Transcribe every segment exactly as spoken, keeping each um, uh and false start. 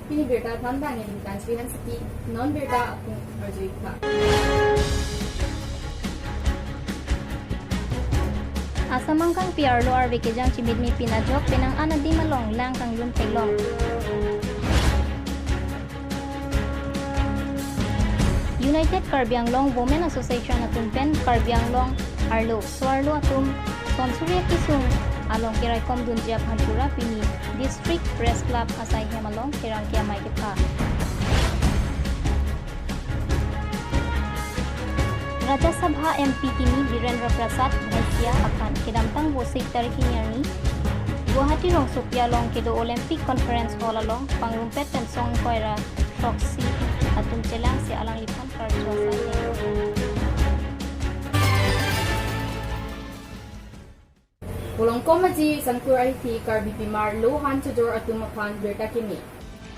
Pini birta thanbang neli Tansri Hansepi, non birta apung arjuitha. Asam angkangpi arlo arve kejang chimitme pin ajok penang an adim along lang kanglum theklong. United Karbi Anglong Women Association atum pen Karbi Anglong arlo so-arlo atum sonsuri akisung along keraikom dunji aphan pura pini District Press Club asaihem along kerangke amei kepha. Rajya Sabha M P kimi Birendra Prasad Bhaisia aphan kedamtang Vosik tarik hini arni Guwahati rongsopi along kedo Olympic Conference Hall along pangrumpet pen song ingkoi ra throksi atum chelangsi alangliphan karju asaihem. Volongkom Aji Sangkur Ahithi Karbi Pimar Lohan Chojor atum aphan birta kimi.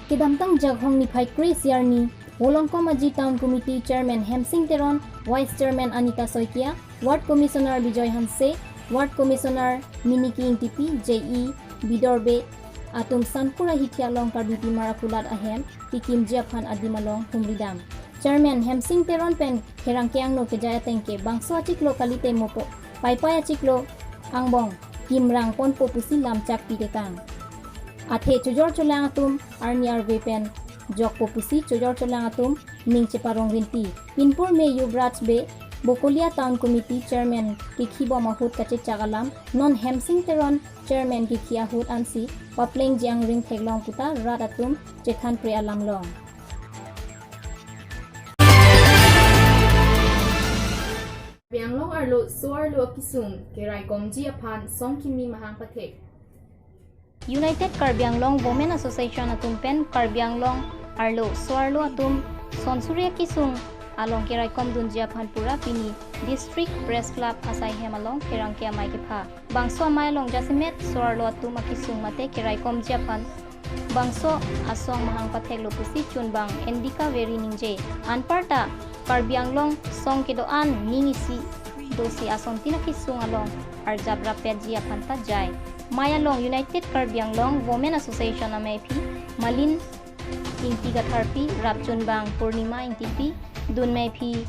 Kedamtang Jakhong niphai kre-isi arni, Volongkom Aji Town Committee Chairman Hemsing Teron, Vice Chairman Anita Saikia, Ward Commissioner Bijoy Hanse, Ward Commissioner Miniki Ingtipi, J E Bidor Bey atum Sangkur Ahithi along Karbi Pimar akulat ahem tikimji aphan adim along humridam. Chairman Hemsing Teron pen pherangke angno kejai atengke bangso achiklo kalite mopo, paipai achiklo angbong kimrang ponpo pusi lamchak pitekang. Athe chojor cholang atum arni arve pen jokpo pusi chojor cholang atum ning cheparong rinti. Pinpur me Yuvraj Bey, Bokolia Town Committee Chairman kekhibom ahut kachechak alam, non Hemsing Teron Chairman kekhi ahut ansi paplengji angring theklong puta rat atum chethanpre alam long. Karbi Anglong arlo so-arlo akisung keraikomji aphan song kimi mahang pathek. United Karbi Anglong Women Association atum pen Karbi Anglong arlo so-arlo atum sonsuri akisung along keraikom dunji aphan pura pini District Press Club asaihem along kerangke amei kepha. Bangso amei along jasemet so-arlo atum akisung mate keraikomji aphan bangso asong mahang patheklo pusi chunbang Endika Veri ningje. Anparta Karbi Anglong song kedo-an ning isi dosi asontin akisung along arjap rappetji aphan ta jai. Mei along United Karbi Anglong Women Association ameiphi Malin Ingti Katharpi, rapchunbang Purnima Ingtipi, dunmeiphi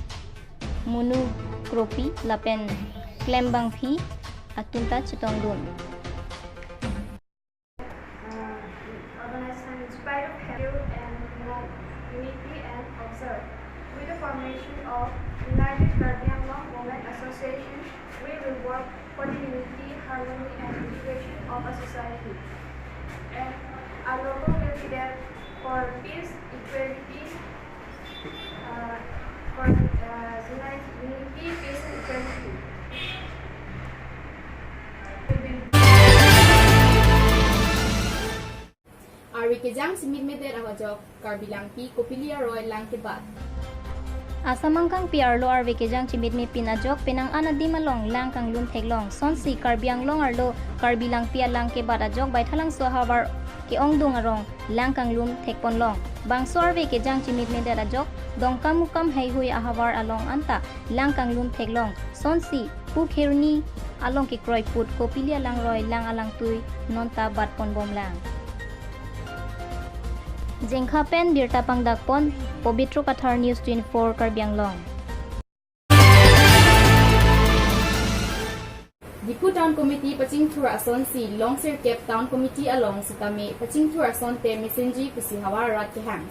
Munu Kropi lapen klembangpi atum ta chetongdun. Uh, organization in spite of have and unity and observe. With the formation of United Karbi Anglong Women Association, we will work for the unity, harmony and integration of a society. And our logo will be there for peace, equality, uh, for, uh, unite, unity, peace and equality. Arve kejang chimitmedet ajok Karbi Langpi Kopili aroi lang kebat. Asam angkangpi arlo arve kejang chimitme pin ajok penang an adim along lang kanglum theklong. Sonsi Karbi Anglong arlo Karbi Langpi alang kebat ajok Baithalangso ahavar ke-ongdung arong lang kanglum thekponlong. Bangso arve kejang chimitmedet ajok Dongkamukam heihui ahavar along anta lang kanglum theklong. Sonsi Pu Kheroni along kekroi put Kopili alangroi lang alangtui nonta batponbomlang. Jengkha pen birta pangdakpon Pobitro Kathar, News twenty-four Karbi Anglong. Diphu Town Committee pachingthur asonsi long sirkep Town Committee along sitame pachingthur asonte mesenji pusi havar arat kehang.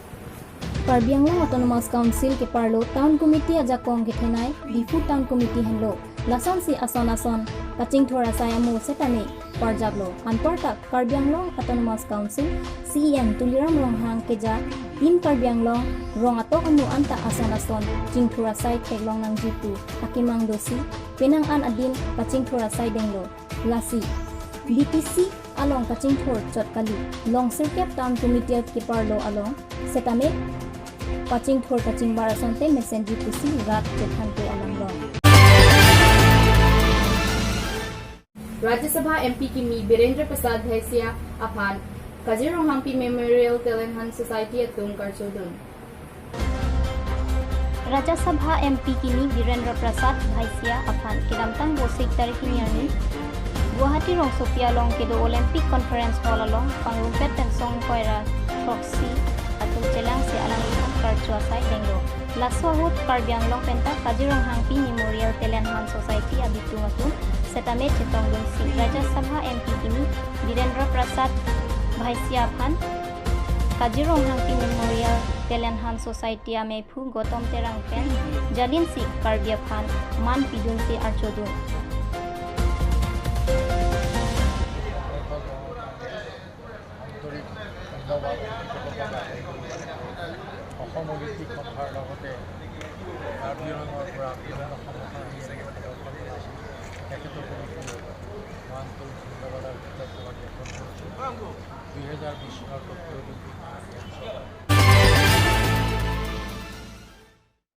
Karbi Anglong Autonomous Council keparlo Town Committee ajakong kethenei Diphu Town Committee henlo. Lasonsi ason ason kachingthur asai amo setame parjaplo. Anparta Karbi Anglong Autonomous Council C E M Tuliram Ronghang keja Team Karbi Anglong rong atok amo anta ason ason chingthur asai theklong nangji pu akemang dosi penang an adim pachingthur asai denglo. Lasi D P C along kachingthur chot kali, long sirkep Town Committee keparlo along setame pachingthur kachingbar asonte mesenji pusi rat chethanpre alam long. Rajya Sabha M P kimi Birendra Prasad Bhaisia aphan Kajir Ronghangpi Memorial Talent Hunt Society atum karchodun. Rajya Sabha M P kimi Birendra Prasad Bhaisia aphan kedamtang Vosik tarik hini arni Guwahati rongsopi along kedo Olympic Conference Hall along pangrumpet pen song ingkoi ra throksi Astu asai denglo. Laso ahut Karbi Anglong penta Kazirong Hangpi Memorial Talent Hunt Society abitung atum setame chetongdunsi Rajya Sabha M P kimi Birendra Prasad Bhaisia aphan Kazirong Hangpi Memorial Talent Hunt Society amephu Gautam Terang pen jalinsi Karbi aphan man pidunsi archodun. আন্তৰিক ধন্যবাদ। অসম অলিম্পিক সন্থাৰ লগতে কাৰ্বি আংলঙৰ পৰা বিভিন্ন সংগঠন আহি এনেকৈ প্ৰদৰ্শন কৰিছে। তেখেতসকলকো মই আন্তৰিক ধন্যবাদ আৰু কৃতজ্ঞতা জ্ঞাপন কৰিছোঁ। দুই হাজাৰ বিশ চনৰ টকিঅ' অলিম্পিক